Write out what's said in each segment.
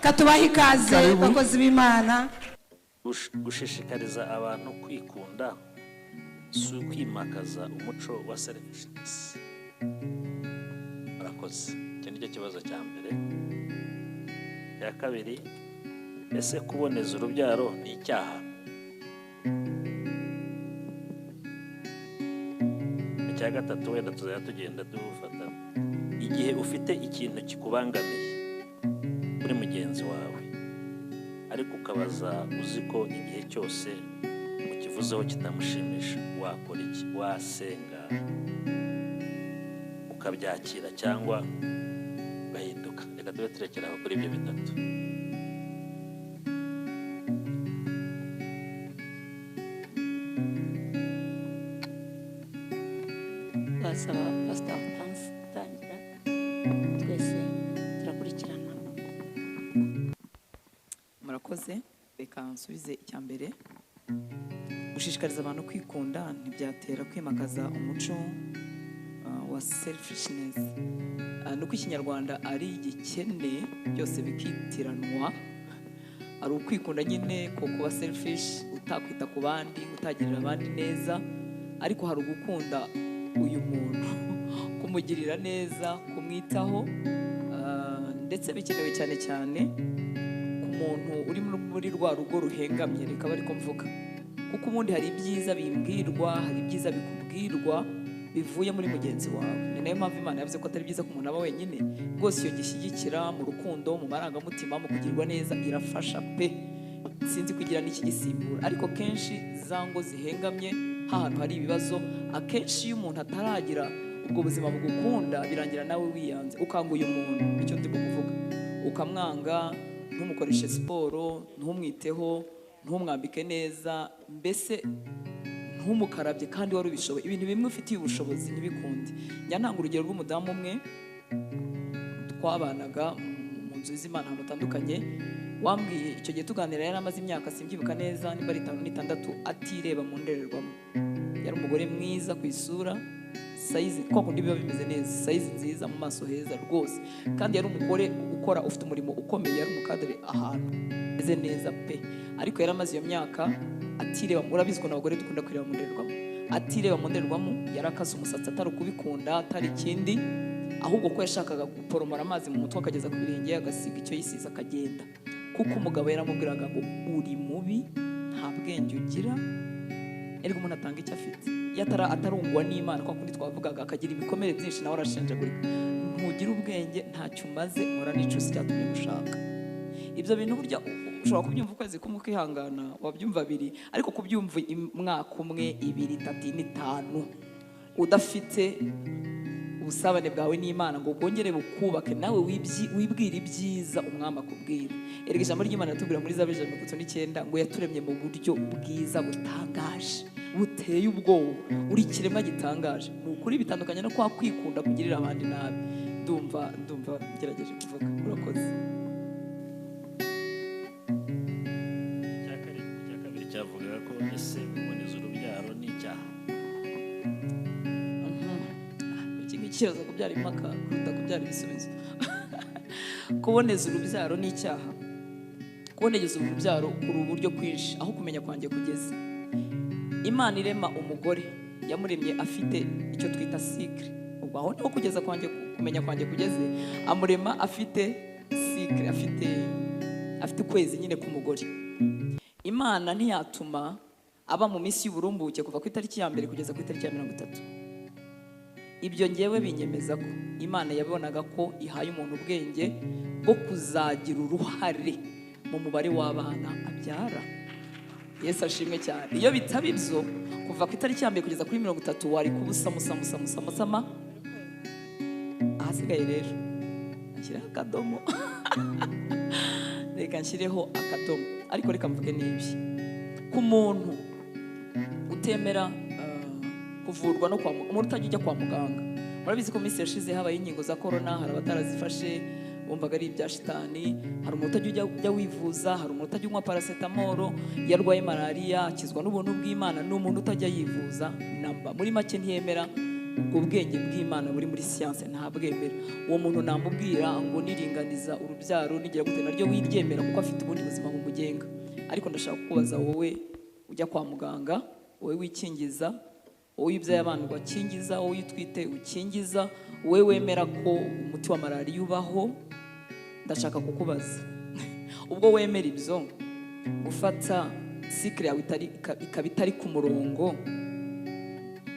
Katubahe ikaze Karibu. bakozi b'Imana. Gushishikariza abantu kwikunda si ukwimakaza umuco wa selfishness. Murakoze. Icyo nicyo kibazo cya mbere. Icya kabiri, ese kuboneza urubyaro ni icyaha? Icya gatatu, wenda tuzajya tugenda dufata igihe ufite ikintu kikubangamiye kuri mugenzi wawe, ariko ukabaza uzi ko igihe cyose ukivuzeho kitamushimisha, wakora iki? Wasenga ukabyakira cyangwa ugahinduka? Reka tube turekera aho kuri ibyo bitatu. Twasaba Pastor Hortense gutangira, twese turakurikirana. Murakoze. Reka nsubize icya mbere. Gushishikariza abantu kwikunda ntibyatera kwimakaza umuco wa selfishness. Nuko ikinyarwanda ari igikene, byose bikitiranwa. Ari ukwikunda nyine ko kuba selfish, utakwita ku bandi, utagirira abandi neza, ariko hari ugukunda uyu muntu, kumugirira neza, kumwitaho, ndetse bikenewe cyane cyane ku muntu uri muri rwa rugo ruhengamye, reka bari ko mvuga, kuko ubundi hari ibyiza bimbwirwa, hari ibyiza bikubwirwa bivuye muri mugenzi wawe. Ni nayo mpamvu Imana yavuze ko atari byiza ko umuntu aba wenyine. Rwose iyo gishyigikira mu rukundo, mu marangamutima, mu kugirwa neza, irafasha pe. Sinzi kugira n'iki gisimbura, ariko kenshi za ngo zihengamye, hahantu hari ibibazo, akenshi iyo umuntu ataragira ubwo buzima bugukunda, birangira nawe wiyanze, ukanga uyu muntu. Icyo ndimo kuvuga, ukamwanga, ntumukoreshe siporo, ntumwiteho, ntumwambike neza, mbese ntumukarabye kandi wari ubishoboye. Ibintu bimwe ufitiye ubushobozi ntibikunde. Njya ntanga urugero rw'umudamu umwe twabanaga mu nzu z'Imana ahantu hatandukanye, wambwiye icyo gihe tuganira, yari amaze imyaka simbyibuka neza nimba ari 5 n'itandatu atireba mu ndorerwamo. Yari umugore mwiza ku isura, size kwa kundi biba bimeze neza, size nziza, mu maso heza rwose, kandi yari umugore ukora, ufite umurimo ukomeye, yari umukadere ahantu ameze neza pe. Ariko yari amaze iyo myaka atireba, urabizi ko abagore dukunda kwireba mu ndorerwamo, atireba mu ndorerwamo, yarakase umusatsi atari ukubikunda, atari ikindi, ahubwo ko yashakaga guporomora amazi mu mutwe akageza ku birenge, agasiga icyo yisize akagenda. Kuko umugabo yaramubwiraga ngo uri mubi, nta bwenge ugira. Erega umuntu atanga icyo afite, iyo atarungwa n'Imana kwa kundi twavugaga, akagira ibikomere byinshi, nawe arashenjagurika. Ntugira ubwenge, ntacyo umaze, mpora nicuza icyatumye gushaka. Ibyo bintu burya ushobora kubyumva ukwezi kumwe ukihangana, wabyumva abiri, ariko kubyumva umwaka umwe, 2, 3, 5 udafite ubusabane bwawe n'Imana ngo bwongere bukubake, nawe wibwira ibyiza umwami akubwira. Erega ijambo ry'Imana ritubwira muri Zaburi 139 ngo yaturemye mu buryo bwiza butangaje, buteye ubwoba, uri ikiremwa gitangaje. Ni ukuri bitandukanye no kwa kwikunda kugirira abandi nabi. Ndumva ngerageje kuvuga. Murakoze. Icya kabiri cyavugaga ko ese kuboneza urubyaro ni icyaha. Ikibazo kubyara impaka kuruta kubyara ibisubizo. Kuboneza urubyaro ni icyaha. Kuboneza urubyaro kuri uburyo kwinshi, aho kumenya kwanjye kugeze. Imana irema umugore, yamuremye afite icyo twita cycle. Ubwo aho niho kugeza kwanjye, kumenya kwanjye kugeze, amurema afite cycle, afite ukwezi nyine k'umugore. Imana ntiyatuma aba mu minsi y'uburumbuke kuva ku itariki ya mbere kugeza ku itariki ya 30. Ibyo ngewe binyemeza ko Imana yabonaga ko ihaye umuntu ubwenge bwo kuzagira uruhare mu mubare w'abana abyara. Yesu ashimwe cyane. Iyo bitaba ibyo, kuva ku itariki ya mbere kugeza kuri 30 wari kubusa musa musa musa musama. Ahasigaye rero nshyiraho akadomo. Reka nshyireho akadomo, ariko reka mvuge n'ibi. Ku muntu utemera kuvurwa no kwa muganga, umuntu utajya ujya kwa muganga. Murabizi ko minsi yashize habaye inkingo za corona, hari abatarazifashe bumvaga ari ibya shitani, hari umuntu utajya ujya wivuza, hari umuntu utajya unywa paracetamol, yarwaye malaria akizwa n'ubuntu bw'Imana, ni umuntu utajya yivuza namba. Muri make ntiyemera Ubwo bwenge bw'Imana buri muri siyanse ntabwemera. Uwo muntu namubwira ngo niringaniza urubyaro nigira gute, naryo wiryemera kuko afite ubundi buzima bumugenga. Ariko ndashaka kukubaza wowe ujya kwa muganga, wowe wikingiza, wowe ubyaye abana ubakingiza, wowe utwite ukingiza, wowe wemera ko umuti wa malariya ubaho, ndashaka kukubaza ubwo wemera ibyo, gufata cycle yawe ikaba itari ku murongo,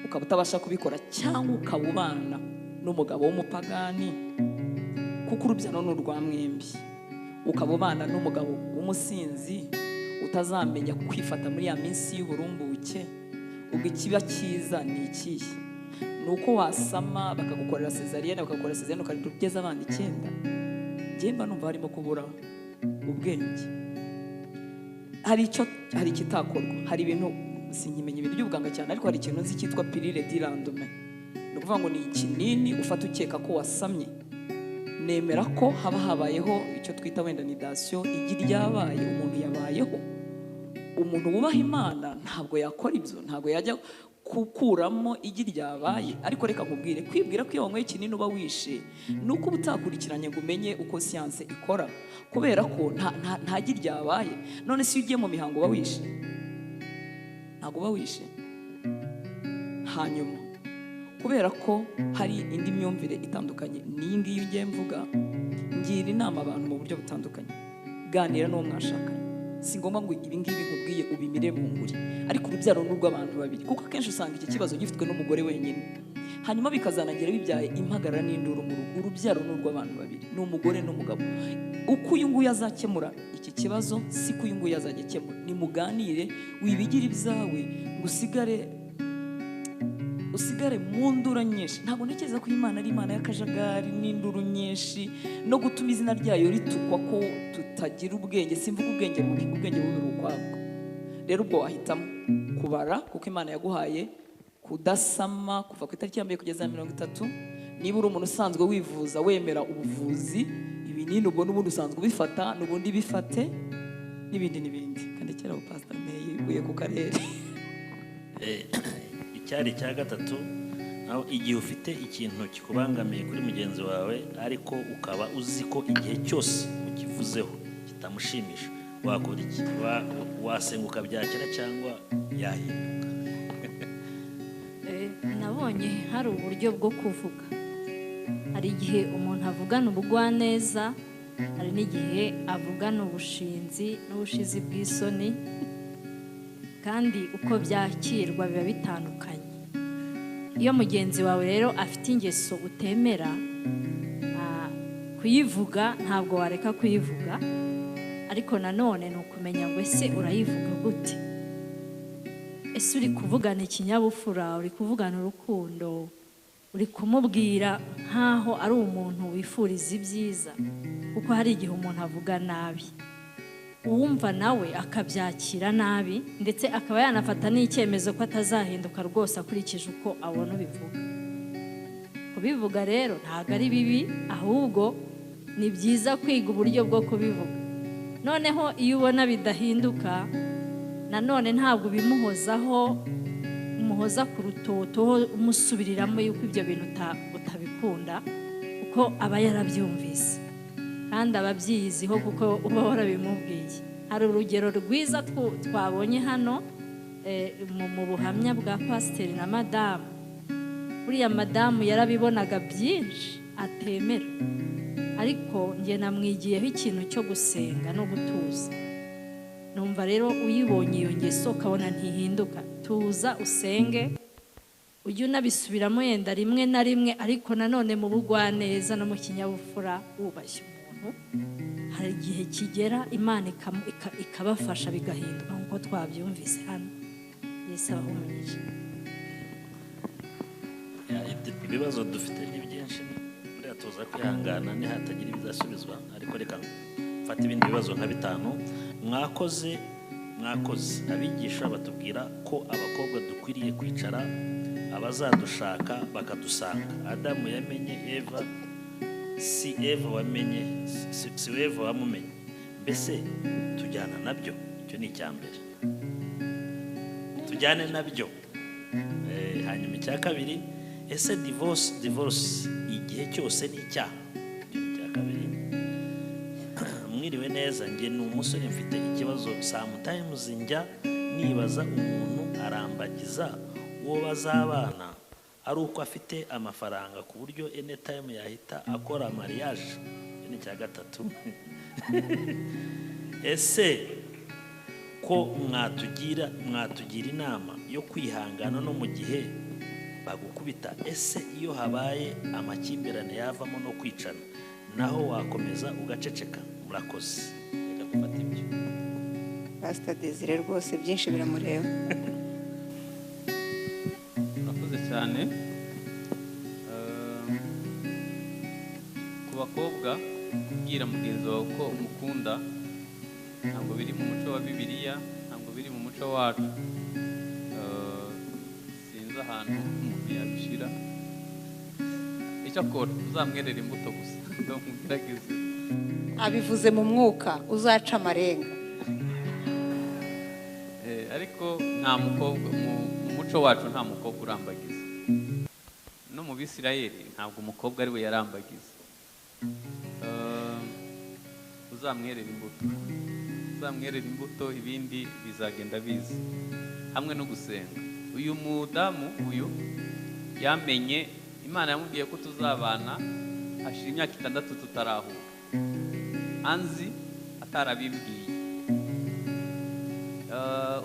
ukaba utabasha kubikora, cyangwa ukaba ubana n'umugabo w'umupagani, kuko urubyaro ni urwa mwembi, ukaba ubana n'umugabo w'umusinzi utazamenya kwifata muri ya minsi y'uburumbuke, ubwo ikiba cyiza ni ikihe? Ni uko wasama bakagukorera césarienne, bakagukorera césarienne ukarinda ugeze abana 9. Njye mba numva harimo kubura ubwenge. Hari icyo, hari ikitakorwa, hari ibintu sinkimenya ibintu by'ubuganga cyane, ariko hari ikintu nzi cyitwa pilule du lendemain. Ni ukuvuga ngo ni ikinini ufata ukeka ko wasamye. Nemera ko haba habayeho icyo twita wenda nidation, igi ryabaye, umuntu yabayeho. Umuntu wubaha Imana ntabwo yakora ibyo, ntabwo yajya gukuramo igi ryabaye. Ariko reka nkubwire, kwibwira ko iyo wanyweye ikinini uba wishe ni uko uba utakurikiranye ngo umenye uko siyanse ikora, kubera ko nta gi ryabaye. None se iyo ugiye mu mihango uba wishe? Ntabwo uba wishe. Hanyuma kubera ko hari indi myumvire itandukanye n'iyi ngiyi ugiye mvuga, ngira inama abantu mu buryo butandukanye. Ganira n'uwo mwashakanye. Si ngombwa ngo ibi ngibi nkubwiye ubimire bunguri, ariko urubyaro ni urw'abantu babiri, kuko akenshi usanga iki kibazo gifitwe n'umugore wenyine, hanyuma bikazanagera bibyaye impagarara n'induru mu rugo. Urubyaro ni urw'abantu babiri, ni umugore n'umugabo. Uko uyu nguyu azakemura iki kibazo siko uyu nguyu azajya akemura. Nimuganire, wibigire ibyawe ngo usigare mu nduru nyinshi. Ntabwo ntekereza ko Imana ari Imana y'akajagari n'induru nyinshi no gutuma izina ryayo ritukwa ko tutagira ubwenge. Simvuga ubwenge bubi, ubwenge bubi buri ukwabwo. Rero ubwo wahitamo kubara, kuko Imana yaguhaye kudasama kuva ku itariki ya 1 kugeza 30. Niba uri umuntu usanzwe wivuza, wemera ubuvuzi, ibinini ubwo n'ubundi usanzwe ubifata, n'ubundi bifate, n'ibindi n'ibindi. Kandi kera pastor Nteye uye ku karere. Icyari icya gatatu, naho igihe ufite ikintu kikubangamiye kuri mugenzi wawe, ariko ukaba uzi ko igihe cyose ukivuzeho kitamushimisha, wakora iki? Wasenguka byakira cyangwa yahinduka? Nabonye hari uburyo bwo kuvuga. Hari igihe umuntu avugana ubugwaneza, hari n'igihe avugana ubushinzi n'ubushizi bw'isoni, kandi uko byakirwa biba bitandukanye. Iyo mugenzi wawe rero afite ingeso utemera, kuyivuga ntabwo wareka kuyivuga, ariko nanone ni ukumenya ngo ese urayivuga gute? Ese uri kuvugana ikinyabupfura, uri kuvugana urukundo, uri kumubwira nkaho ari umuntu wifuriza ibyiza? Kuko hari igihe umuntu avuga nabi, uwumva nawe akabyakira nabi, ndetse akaba yanafata n'icyemezo ko atazahinduka rwose akurikije uko abona ubivuga. Kubivuga rero ntabwo ari bibi, ahubwo ni byiza kwiga uburyo bwo kubivuga. Noneho iyo ubona bidahinduka, nanone ntabwo ubimuhozaho, umuhoza ku rutoto, umusubiriramo yuko ibyo bintu utabikunda, kuko aba yarabyumvise kandi aba abyiyiziho kuko uba warabimubwiye. Hari urugero rwiza twabonye hano mu buhamya bwa pasiteri na madamu. Buriya madamu yarabibonaga byinshi atemera, ariko njye namwigiyeho ikintu cyo gusenga no gutuza. Numva rero uyibonye iyo ngeso ukabona ntihinduka, tuza usenge, ujye unabisubiramo yenda rimwe na rimwe, ariko nanone mu bugwaneza no mu kinyabupfura wubashye umuntu. Hari igihe kigera Imana ikabafasha bigahinduka nk'uko twabyumvise hano. Yesu abahe umugisha. Ibibazo dufite ni byinshi, buriya tuza kwihangana nihatagira ibidasubizwa, ariko reka mfate ibindi bibazo nka 5. Mwakoze abigisha batubwira ko abakobwa dukwiriye kwicara abazadushaka bakadusanga. Adamu yamenye Eva, si Eva wamenye, si Eva wamumenye. Mbese tujyana nabyo? Icyo ni icya mbere, tujyane nabyo. Hanyuma icya kabiri, Ese divorce igihe cyose ni icyaha? Icyo ni icya kabiri. Mwiriwe neza, njye ni umusore, mfite ikibazo. Sometimes njya nibaza, umuntu arambagiza uwo bazabana ari uko afite amafaranga, ku buryo anytime yahita akora mariage? Icyo ni icya gatatu. Ese ko mwatugira inama yo kwihangana no mu gihe bagukubita, ese iyo habaye amakimbirane yavamo no kwicana, naho wakomeza ugaceceka? Murakoze. Reka dufate ibyo. Pastor Desire rwose byinshi biramureba. Murakoze cyane. Ku bakobwa, kubwira mugenzi wawe ko umukunda ntabwo biri mu muco wa Bibiliya, ntabwo biri mu muco wacu. Sinzi ahantu umuntu yabishyira. Icyo akora, uzamwerera imbuto gusa, mugerageze. Abivuze mu mwuka, uzaca amarenga. Ariko nta mukobwa mu muco wacu, nta mukobwa urambagiza. No mu Bisirayeli ntabwo umukobwa ari we yarambagiza. Uzamwerera imbuto, uzamwerera imbuto, ibindi bizagenda biza hamwe no gusenga. Uyu mudamu uyu yamenye Imana yamubwiye ko tuzabana hashira imyaka 6 tutarahura, anzi atarabibwiye.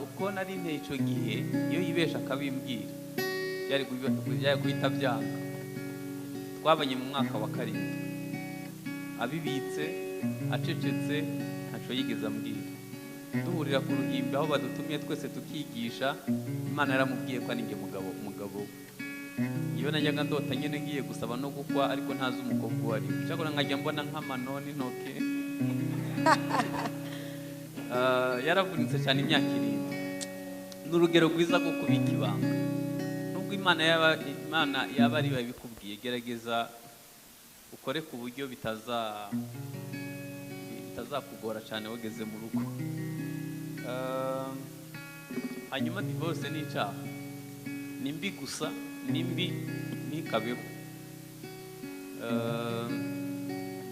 Uko nari nteye icyo gihe, iyo yibesha akabimbwira byari guhita byanga. Twabanye mu mwaka wa 7 abibitse, acecetse, ntacyo yigeze ambwira. Duhurira ku ruhimbi aho badutumye twese tukigisha, Imana yaramubwiye ko ari njye mugabo we. Iyo najyaga ndota nyine ngiye gusaba no gukwa, ariko ntazi umukobwa uwo ari we, cyakora nkajya mbona nk'amano n'intoke. Yaravunitse cyane imyaka 7. Ni urugero rwiza rwo kubika ibanga. Nubwo Imana yaba ari babikubwiye, gerageza ukore ku buryo bitazakugora cyane wageze mu rugo. Hanyuma divorce ni icyaha, ni mbi gusa, ni mbi ntikabeho.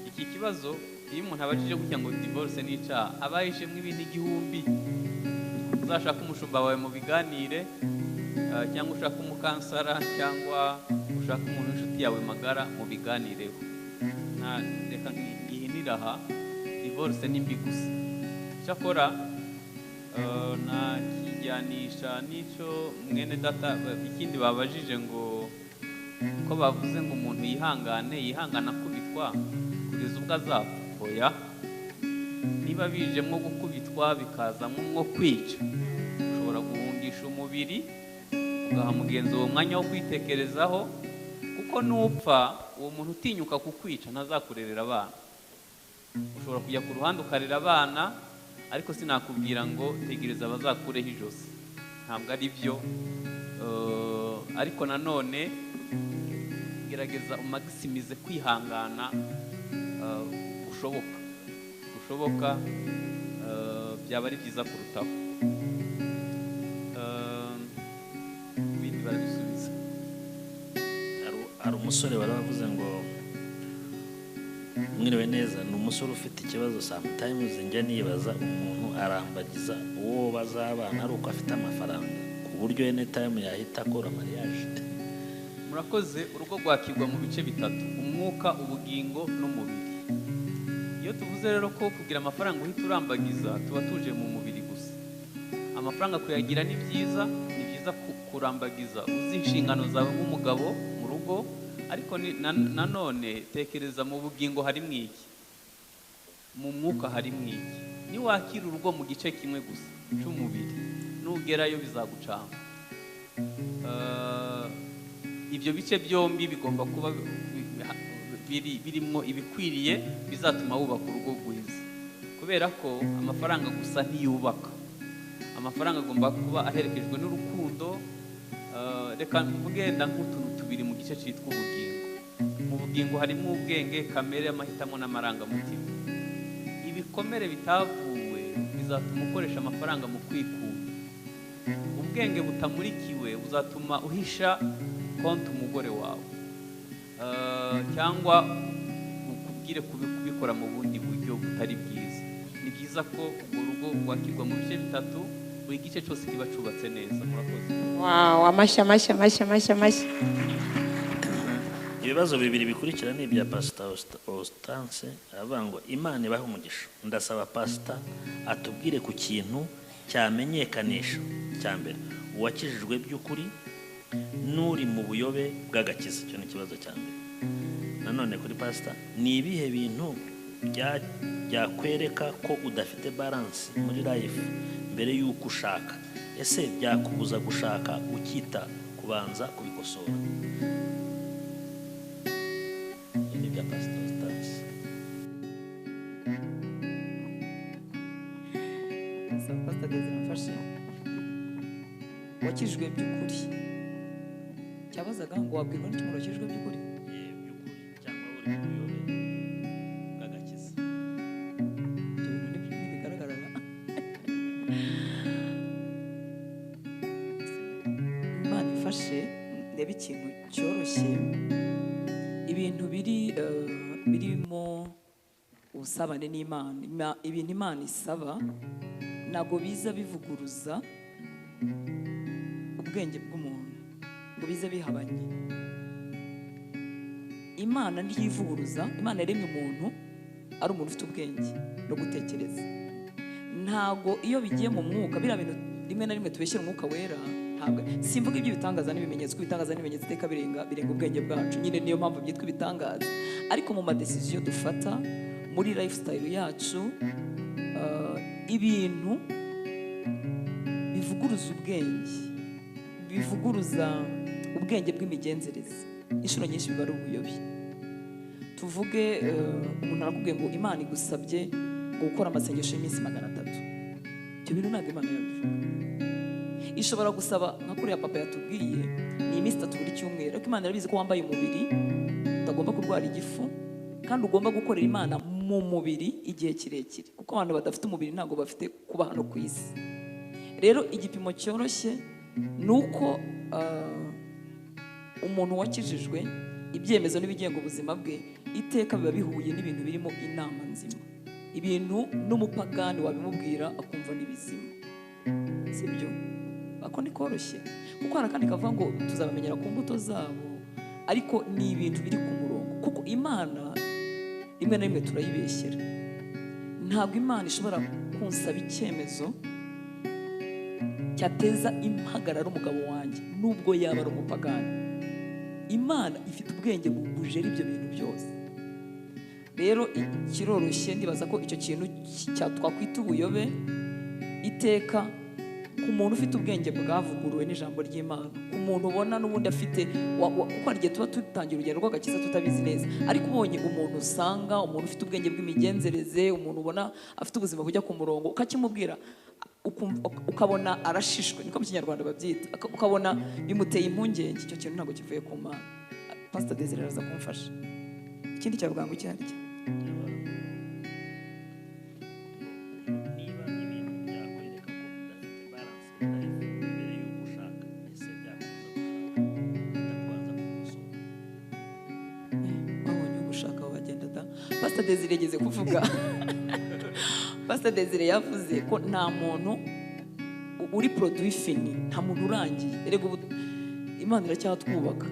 Iki kibazo iyo umuntu abajije gutya ngo divorce ni icyaha, aba yishemwe ibintu 1000. Uzashaka umushumba wawe mu biganire, cyangwa ushaka umukansara, cyangwa ushaka umuntu w'inshuti yawe magara mu biganireho. Reka ngihinira aha, divorce ni mbi gusa. Cyakora nakijyanisha n'icyo mwene data ikindi babajije, ngo ko bavuze ngo umuntu yihangane, yihangana akubitwa kugeza ubwo azapfa. Oya, niba bijemwo gukubitwa bikazamo nko kwica, ushobora guhungisha umubiri ugaha mugenzi uwo mwanya wo kwitekerezaho, kuko nupfa uwo muntu utinyuka kukwica ntazakurerera abana. Ushobora kujya ku ruhande ukarera abana, ariko sinakubwira ngo tegereza bazakureho ijosi, ntabwo ari byo. Ariko nanone gerageza umagisimize kwihangana ushoboka, byaba ari byiza kurutaho. Ibindi barabisubiza. Hari umusore wari wavuze ngo mwiriwe neza, ni umusore ufite ikibazo. Sometimes njya nibaza, umuntu arambagiza uwo bazabana ari uko afite amafaranga, ku buryo anytime yahita akora mariage? Murakoze. Urugo rwakirwa mu bice bitatu: umwuka, ubugingo n'umubiri. Iyo tuvuze rero ko kugira amafaranga uhita urambagiza, tuba tuje mu mubiri gusa. Amafaranga kuyagira ni byiza, ni byiza kurambagiza uzi inshingano zawe nk'umugabo mu rugo, ariko nanone tekereza mu bugingo harimo iki, mu mwuka harimo iki. Niwakira urugo mu gice kimwe gusa cy'umubiri, nugerayo bizagucanga. Ibyo bice byombi bigomba kuba birimo ibikwiriye bizatuma wubaka urugo rwiza, kubera ko amafaranga gusa ntiyubaka. Amafaranga agomba kuba aherekejwe n'urukundo. Reka mvuge nk'utuntu tubiri mu gice cyitwa ubugingo. Mu bugingo harimo ubwenge, kamere, amahitamo n'amarangamutima. Ibikomere bitavuwe bizatuma ukoresha amafaranga mu kwikunda. Ubwenge butamurikiwe buzatuma uhisha konti umugore wawe, cyangwa ukubwire kubikora mu bundi buryo butari bwiza. Ni byiza ko urwo rugo rwakirwa mu bice bitatu, buri gice cyose kiba cyubatse neza. Murakoze. Wow, amashyi, amashyi, amashyi, amashyi, amashyi. Ibibazo bibiri bikurikira ni ibya Pasita Ostance. Aravuga ngo: "Imana ibahe umugisha, ndasaba Pasita atubwire ku kintu cyamenyekanisha cya mbere uwakijijwe by'ukuri n'uri mu buyobe bw'agakiza." Icyo ni ikibazo cya mbere. Nanone kuri Pasita: "Ni ibihe bintu byakwereka ko udafite balance muri life mbere y'uko ushaka? Ese byakubuza gushaka ukita kubanza kubikosora?" Ibyo ni ibya Pasita Ostance. Ndasaba Pasita Desire amfashe. Wakijijwe by'ukuri, cyabazaga ngo wabwirwa n'iki umuntu wakijijwe by'ukuri? By'ukuri cyangwa uri mu buyobe bw'agakiza. Ibyo bintu ntibigaragara. Imana ifashe ndebe ikintu cyoroshye. Ibintu biri birimo ubusabane n'Imana, ibintu Imana isaba ntabwo biza bivuguruza ubwenge bw'umuntu ngo bize bihabanye. Imana ntiyivuguruza. Imana yaremye umuntu ari umuntu ufite ubwenge no gutekereza. Ntago iyo bigiye mu mwuka, biriya bintu rimwe na rimwe tubeshyira Umwuka Wera. Ntabwo simvuga iby'ibitangaza n'ibimenyetso, kuko ibitangaza n'ibimenyetso iteka birenga ubwenge bwacu nyine, niyo mpamvu byitwa ibitangaza. Ariko mu ma décisions dufata muri lifestyle yacu, ibintu bivuguruza ubwenge, bivuguruza ubwenge bw'imigenzereze, inshuro nyinshi biba ari ubuyobe. Tuvuge umuntu arakubwiye ngo Imana igusabye ngo gukora amasengesho y'iminsi 300. Ibyo bintu ntabwo Imana yabivuga. Ishobora gusaba nka kuriya papa yatubwiye, ni iminsi 3 buri cyumweru, ariko Imana irabizi ko wambaye umubiri, utagomba kurwara igifu, kandi ugomba gukorera Imana mu mubiri igihe kirekire, kuko abantu badafite umubiri ntabwo bafite kuba hano ku isi. Rero igipimo cyoroshye ni uko umuntu wakijijwe, ibyemezo n'ibigenga ubuzima bwe iteka biba bihuye n'ibintu birimo inama nzima, ibintu n'umupagani wabimubwira akumva ni bizima, sibyo? Ako ni koroshye, kuko hari akandi kavuga ngo tuzabamenyera ku mbuto zabo, ariko ni ibintu biri ku murongo, kuko Imana rimwe na rimwe turayibeshyera. Ntabwo Imana ishobora kunsaba icyemezo cyateza impagarara umugabo wanjye, nubwo yaba ari umupagani. Imana ifite ubwenge bujera ibyo bintu byose. Rero kiroroshye, ndibaza ko icyo kintu twakwita ubuyobe iteka ku muntu ufite ubwenge bwavuguruwe n'ijambo ry'Imana, ku muntu ubona n'ubundi afite kuko hari igihe tuba dutangira urugendo rw'agakiza tutabizi neza, ariko ubonye umuntu usanga umuntu ufite ubwenge bw'imigenzereze, umuntu ubona afite ubuzima bujya ku murongo, ukakimubwira ukabona arashishwe, niko mu Kinyarwanda babyita, ukabona bimuteye impungenge, icyo kintu ntabwo kivuye ku Mana. Pastor Desire araza kumfasha. Ikindi cyavuga ngo iki harya? Niba ibintu byakwereka ko udafite balance muri life mbere y'uko ushaka, ese byakubuza gushaka ukita kubanza kubikosora? Wabonye ugushaka wagenda da. Pastor Desire yigeze kuvuga, Pastor Desire yavuze ko nta muntu uri produit fini, nta muntu urangiye. Erega ubu Imana iracyatwubaka.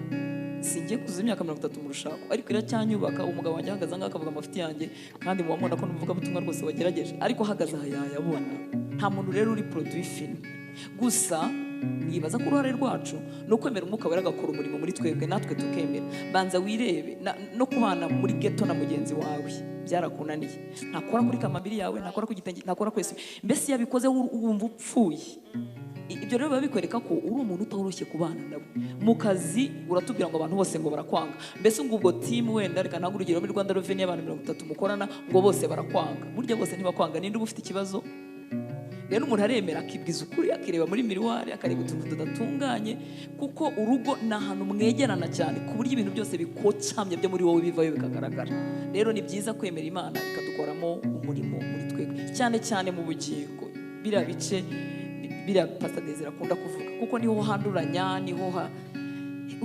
Singiye kuzuza imyaka 30 mu rushako, ariko iracyanyubaka. Umugabo wanjye ahagaze ahangaha akavuga amafuti yanjye, kandi muba mubona ko n'umuvugabutumwa rwose wagerageje, ariko ahagaze aha yayabona. Nta muntu rero uri produit fini. Gusa nibaza ko uruhare rwacu ni ukwemera Umwuka Wera agakora umurimo muri twebwe, natwe tukemera. Banza wirebe no kubana muri ghetto na mugenzi wawe byarakunaniye, ntakora kuri kamambiri yawe, ntakora ku gitenge, ntakora ku isume, mbese iyo abikoze wumva upfuye. Ibyo rero biba bikwereka ko uri umuntu utoroshye kubana nawe. Mu kazi uratubwira ngo abantu bose ngo barakwanga, mbese ngo ubwo team, wenda reka ntange urugero, muri Rwanda Revenue y'abantu 30 mukorana, ngo bose barakwanga. Burya bose ntibakwanga, ninde uba ufite ikibazo? Rero umuntu aremera akibwiza ukuri, akireba muri miroir, akareba utuntu tudatunganye, kuko urugo ni ahantu mwegerana cyane ku buryo ibintu byose bikocamye byo muri wowe bivayo bikagaragara. Rero ni byiza kwemera Imana ikadukoramo umurimo muri twebwe, cyane cyane mu bugingo, biriya bice biriya Pastor Desire akunda kuvuga, kuko niho handuranya, niho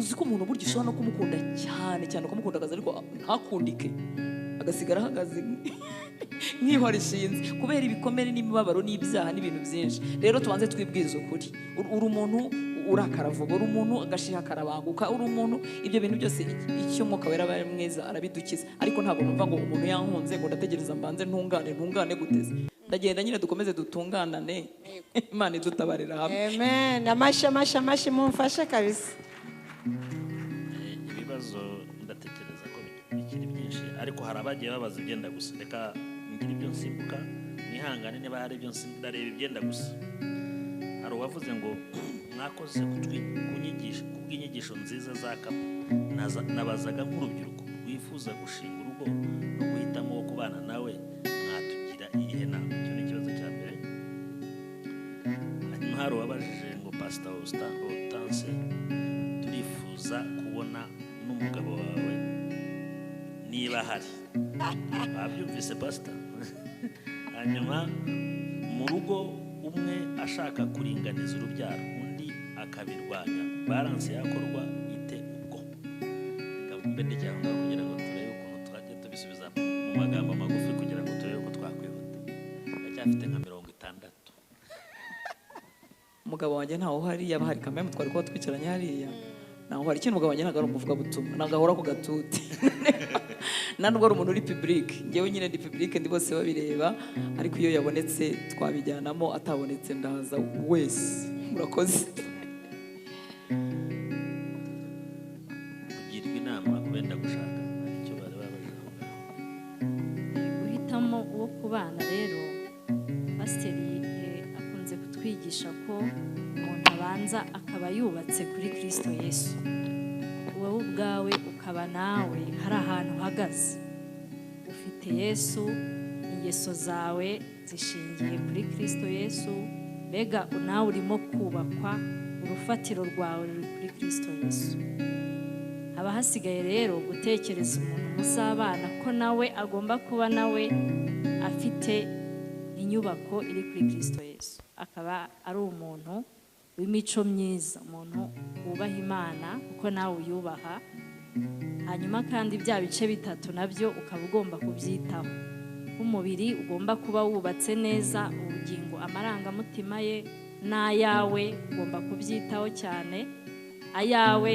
Uzi ko umuntu burya ushobora no kumukunda cyane cyane ukamukunda akazi, ariko ntakundike, agasigara ahagaze nk'ihwa rishinze kubera ibikomere n'imibabaro n'ibyaha n'ibintu byinshi. Rero tubanze twibwirize ukuri. Uri umuntu urakara vuba, uri umuntu agashiha karabanguka, uri umuntu ibyo bintu byose icyo Umwuka Wera aba ari mwiza arabidukiza. Ariko ntabwo numva ngo umuntu yankunze ngo ndategereza mbanze ntungane, ntungane guteze, ndagenda nyine dukomeze dutunganane, Imana idutabarira hamwe. Amen. Amashyi, amashyi, amashyi, mumfashe kabisa. Ibibazo ndatekereza ko bikiri byinshi, ariko hari abagiye babaza ibyenda gusa. Reka ngire ibyo nsimbuka, mwihangane niba hari ibyo nsimbuka, ndareba ibyenda gusa. Hari uwavuze ngo mwakoze kunyigisha kubw'inyigisho nziza za couple. Nabazaga nk'urubyiruko rwifuza gushinga urugo no guhitamo uwo kubana nawe, mwatugira iyihe nama? Icyo ni ikibazo cya mbere. Hanyuma hari uwabajije ngo Pastor Hortense, turifuza kubona n'umugabo wawe niba ahari. Babyumvise, Pastor? Hanyuma mu rugo umwe ashaka kuringaniza urubyaro, undi akabirwanya, balance yakorwa ite ubwo? Reka mbe ndekeye aho ngaho kugira ngo turebe ukuntu twajya tubisubiza mu magambo magufi, kugira ngo turebe ko twakwihuta. Ndacyafite nka 60. Umugabo wanjye ntawe uhari, yaba hari kamwe twari kuba twicaranye hariya, ntawe uhari. Ikindi, umugabo wanjye ntabwo ari umuvugabutumwa, ntabwo ahora ku gatuti, nta nubwo ari umuntu uri public. Njyewe nyine ndi public, ndi bose babireba, ariko iyo yabonetse twabijyanamo, atabonetse ndaza wese. Murakoze. Kugirwa inama ku benda gushaka, hari icyo bari babajije aho ngaho. Guhitamo uwo kubana rero, pasiteri akunze kutwigisha ko umuntu abanza akaba yubatse kuri Kirisito Yesu, wowe ubwawe ukaba nawe hari ahantu uhagaze, ufite Yesu, ingeso zawe zishingiye kuri Kirisito Yesu, mbega nawe urimo kubakwa, urufatiro rwawe ruri kuri Kirisito Yesu. Haba hasigaye rero gutekereza umuntu muzabana, ko nawe agomba kuba nawe afite inyubako iri kuri Kirisito Yesu, akaba ari umuntu w'imico myiza, umuntu wubaha Imana kuko nawe uyubaha. Hanyuma kandi bya bice bitatu nabyo ukaba ugomba kubyitaho: umubiri ugomba kuba wubatse neza, ubugingo, amarangamutima ye n'ayawe ugomba kubyitaho cyane, ayawe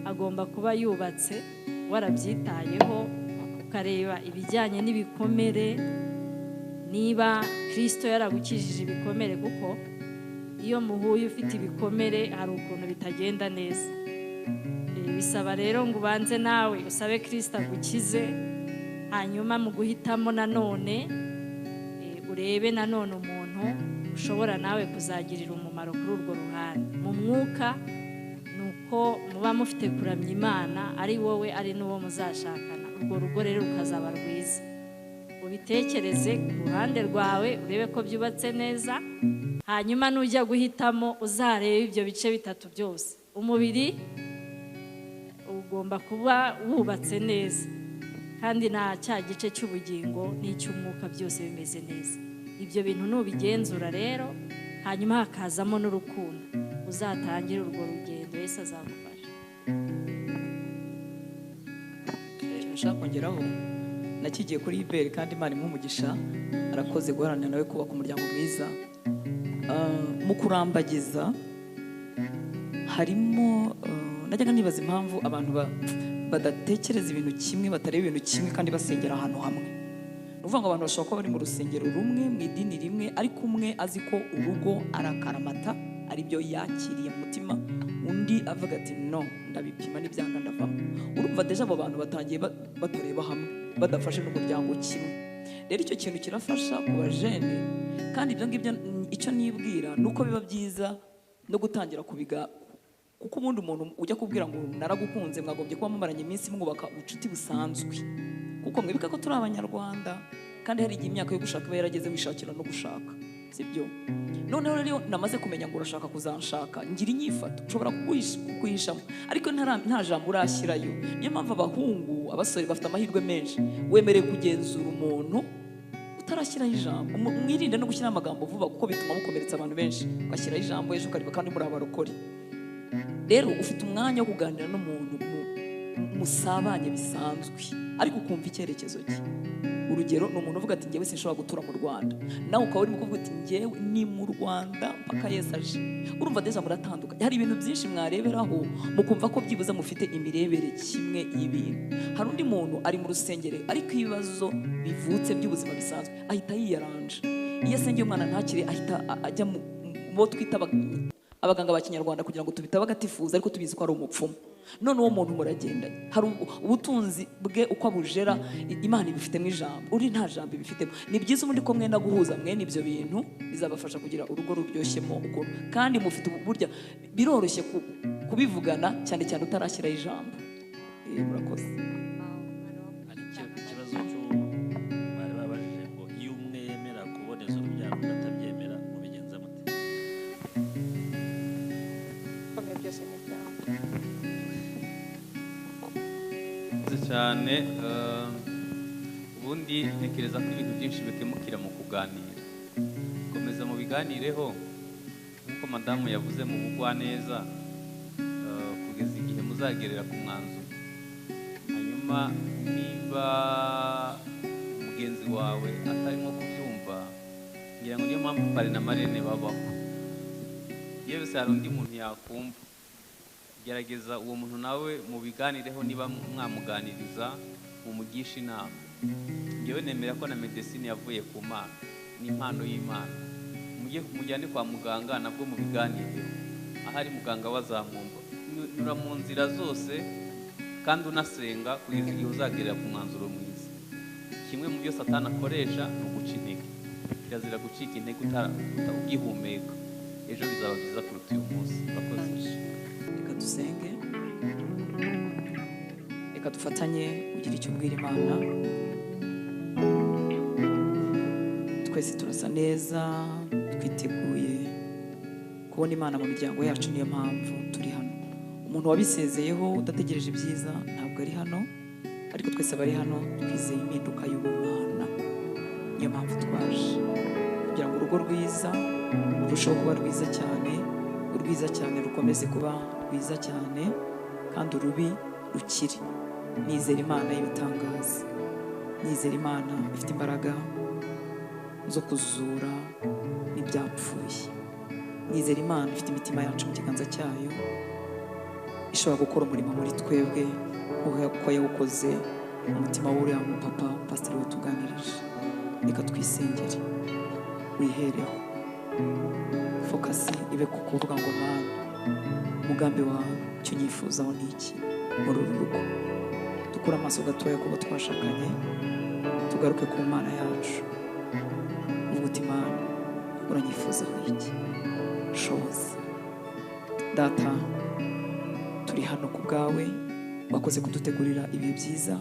agomba kuba yubatse warabyitayeho, ukareba ibijyanye n'ibikomere, niba Kirisito yaragukijije ibikomere, kuko iyo muhuye ufite ibikomere hari ukuntu bitagenda neza. Bisaba rero ngo ubanze nawe usabe Kirisito agukize, hanyuma mu guhitamo nanone urebe nanone umuntu ushobora nawe kuzagirira umumaro kuri urwo ruhande. Mu mwuka ni uko muba mufite kuramya Imana, ari wowe ari n'uwo muzashakana, urwo rugo rero rukazaba rwiza. Ubitekereze ku ruhande rwawe, urebe ko byubatse neza, hanyuma nujya guhitamo uzarebe ibyo bice bitatu byose. Umubiri ugomba kuba wubatse neza, kandi na cya gice cy'ubugingo n'icy'umwuka byose bimeze neza. Ibyo bintu nubigenzura rero, hanyuma hakazamo n'urukundo, uzatangire urwo rugendo, Yesu azagufasha. Ikintu nshaka kongeraho nakigiye kuri Iberi, kandi Imana imuhe umugisha, arakoze guharanira nawe kubaka umuryango mwiza. Mu kurambagiza harimo najyaga nibaza impamvu abantu badatekereza ibintu kimwe, batareba ibintu kimwe kandi basengera ahantu hamwe. Ni ukuvuga ngo abantu bashobora kuba bari mu rusengero rumwe, mu idini rimwe, ariko umwe azi ko urugo ari akaramata, ari byo yakiriye mu mutima, undi avuga ati no, ndabipima n'ibyanga ndavamo. Urumva déjà abo bantu batangiye batareba hamwe, badafashe n'umuryango kimwe. Rero icyo kintu kirafasha ku bajene, kandi ibyo ngibyo icyo nibwira ni uko biba byiza no gutangira kubiga, kuko ubundi umuntu ujya kubwira ngo naragukunze, mwagombye kuba mumaranye iminsi mwubaka ubucuti busanzwe, kuko mwibuka ko turi Abanyarwanda, kandi hari igihe imyaka yo gushaka iba yarageze, wishakira no gushaka, sibyo? Noneho rero namaze kumenya ngo urashaka kuzanshaka, ngira inyifato nshobora kuguhishamo, ariko nta jambo urashyirayo. Niyo mpamvu abahungu, abasore bafite amahirwe menshi, wemerewe kugenzura umuntu utarashyiraho ijambo. Mwirinde no gushyiraho amagambo vuba, kuko bituma mukomeretsa abantu benshi. Ugashyiraho ijambo ejo ukareba kandi muri abarokore. Rero ufite umwanya wo kuganira n'umuntu musabanye bisanzwe, ariko ukumva icyerekezo cye. Urugero ni umuntu uvuga ati njyewe sinshobora gutura mu Rwanda, nawe ukaba urimo kuvuga uti njyewe ni mu Rwanda mpaka Yesu aje. Urumva deja muratandukanye. Hari ibintu byinshi mwareberaho mukumva ko byibuze mufite imirebere kimwe y'ibintu. Hari undi muntu ari mu rusengero ariko ibibazo bivutse by'ubuzima bisanzwe ahita yiyaranja. Iyo asengeye umwana ntakire ahita ajya mu bo twita abaganga ba Kinyarwanda kugira ngo tubita bagatifuza, ariko tubizi ko ari umupfumu. None uwo muntu muragendanye, hari ubutunzi bwe uko abujera, Imana ibifitemo ijambo, uri nta jambo ibifitemo. Ni byiza ubundi ko mwenda guhuza mwene ibyo bintu, bizabafasha kugira urugo ruryoshemo ukuntu, kandi mufite burya biroroshye kubivugana cyane cyane utarashyiraho ijambo. Murakoze. Hari ikibazo cyo bari babajije ngo iyo umwe yemera kuboneza urubyaro undi atabyemera mubigenza mute? Byose ni ibyawe cyane. Ubundi ntekereza ko ibintu byinshi bikemukira mu kuganira. Komeza mu biganireho nk'uko madamu yavuze mu bugwaneza, kugeza igihe muzagerera ku mwanzuro. Hanyuma niba mugenzi wawe atarimo kubyumva, ngira ngo niyo mpamvu pare na marene babaho. Iyo se hari undi muntu yakumva, gerageza uwo muntu nawe mubiganireho, niba mwamuganiriza mumugisha inama. Ngewe nemera ko na medecine yavuye ku Mana, ni impano y'Imana. Mujye mujyane kwa muganga nabwo mubiganireho, ahari muganga wazamwumva. Nyura mu nzira zose kandi unasenga kugeza igihe uzagerera ku mwanzuro mwiza. Kimwe mu byo Satani akoresha ni uguca intege. Kirazira gucika intege ugihumeka, ejo bizaba byiza kuruta uyu munsi. Bakoze. Reka dusenge, reka dufatanye ugira icyo ubwira Imana. Twese turasa neza, twiteguye kubona Imana mu miryango yacu, niyo mpamvu turi hano. Umuntu wabisezeyeho udategereje ibyiza ntabwo ari hano, ariko twese abari hano twizeye impinduka y'ubumana. Niyo mpamvu twaje kugira ngo urugo rwiza rurusheho kuba rwiza cyane, urwiza cyane rukomeze kuba rwiza cyane, kandi urubi rukire. Nizera Imana y'ibitangaza, nizera Imana ifite imbaraga zo kuzura n'ibyapfuye, nizera Imana ifite imitima yacu mu kiganza cyayo, ishobora gukora umurimo muri twebwe nk'uko yawukoze umutima w'uriya mupapa pasiteri watuganirije. Reka twisengere, wihereho, fokasi ibe ku kuvuga ngo Mana, umugambi wawe icyo nyifuzaho ni iki muri uru rugo. Dukure amaso gatoya kubo twashakanye, tugaruke ku Mana yacu. Uvuga uti Mana, uranyifuzaho iki? Shoboza. Data, turi hano ku bwawe, wakoze kudutegurira ibihe byiza,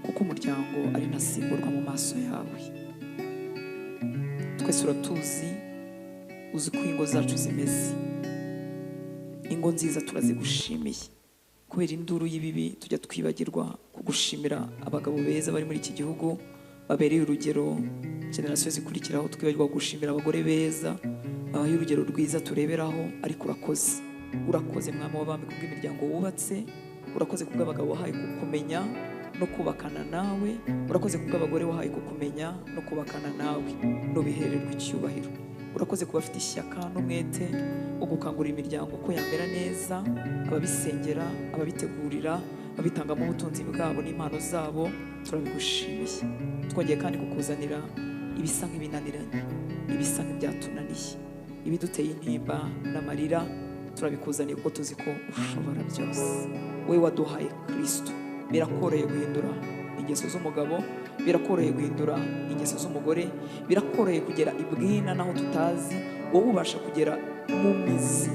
kuko umuryango ari ntasimburwa mu maso yawe. Twese uratuzi, uzi ko ingo zacu zimeze. Ingo nziza turazigushimiye. Kubera induru y'ibibi tujya twibagirwa kugushimira abagabo beza bari muri iki gihugu babereye urugero generasiyo zikurikiraho, twibagirwa gushimira abagore beza babaye urugero rwiza tureberaho. Ariko urakoze, urakoze Mwami w'abami kubw'imiryango wubatse, urakoze kubw'abagabo wahaye kukumenya no kubakana nawe, urakoze kubw'abagore wahaye kukumenya no kubakana nawe, nubihererwa icyubahiro. Urakoze kuba afite ishyaka n'umwete wo gukangurira imiryango ko yamera neza, ababisengera, ababitegurira, abitangamo ubutunzi bwabo n'impano zabo, turabigushimiye. Twongeye kandi kukuzanira ibisa nk'ibinaniranye, ibisa nk'ibyatunaniye, ibiduteye intimba n'amarira, turabikuzaniye kuko tuzi ko ushobora byose. Wowe waduhaye Kristo, birakoroheye guhindura ingeso z'umugabo, birakoroheye guhindura ingeso z'umugore, birakoroheye kugera ibwina naho tutazi. Wowe ubasha kugera mu mizi,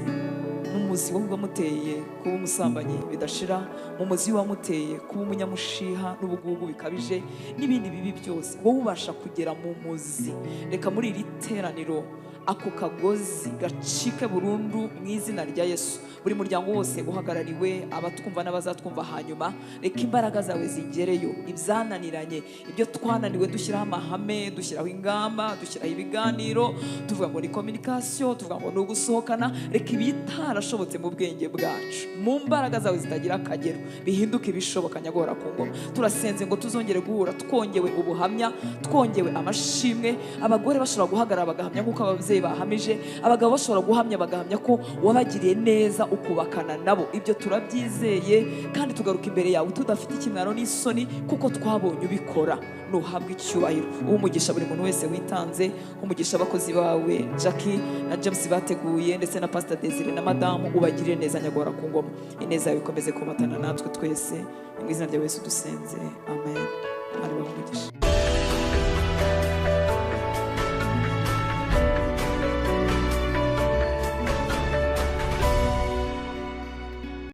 mu muzi wowe wamuteye kuba umusambanyi bidashira, mu muzi wamuteye kuba umunyamushiha n'ubugugu bikabije n'ibindi bibi byose, wowe ubasha kugera mu muzi. Reka muri iri teraniro Ako kagozi gacike burundu mu izina rya Yesu. Buri muryango wose uhagarariwe, abatwumva n'abazatwumva hanyuma, reka imbaraga zawe zigereyo. Ibyananiranye, ibyo twananiwe dushyiraho amahame, dushyiraho ingamba, dushyiraho ibiganiro, tuvuga ngo ni communication, tuvuga ngo ni ugusohokana, reka ibitarashobotse mu bwenge bwacu, mu mbaraga zawe zitagira akagero, bihinduke ibishoboka nyagora ku ngoma. Turasenze ngo tuzongere guhura twongewe ubuhamya, twongewe amashimwe, abagore bashobora guhagarara bagahamya nk'uko ababyeyi bahamije, abagabo bashobora guhamya bagahamya ko wabagiriye neza ukubakana nabo. Ibyo turabyizeye kandi tugaruka imbere yawe tudafite ikimwaro n'isoni, kuko twabonye ubikora. Nuhabwa icyubahiro, umugisha buri muntu wese witanze, umugisha abakozi bawe Jackie na James bateguye, ndetse na Pastor Desire na madamu, ubagirire neza nyagora ku ngoma. Ineza yawe ikomeze kubatana natwe twese, mu izina rya Yesu dusenze, amen. Ari umugisha.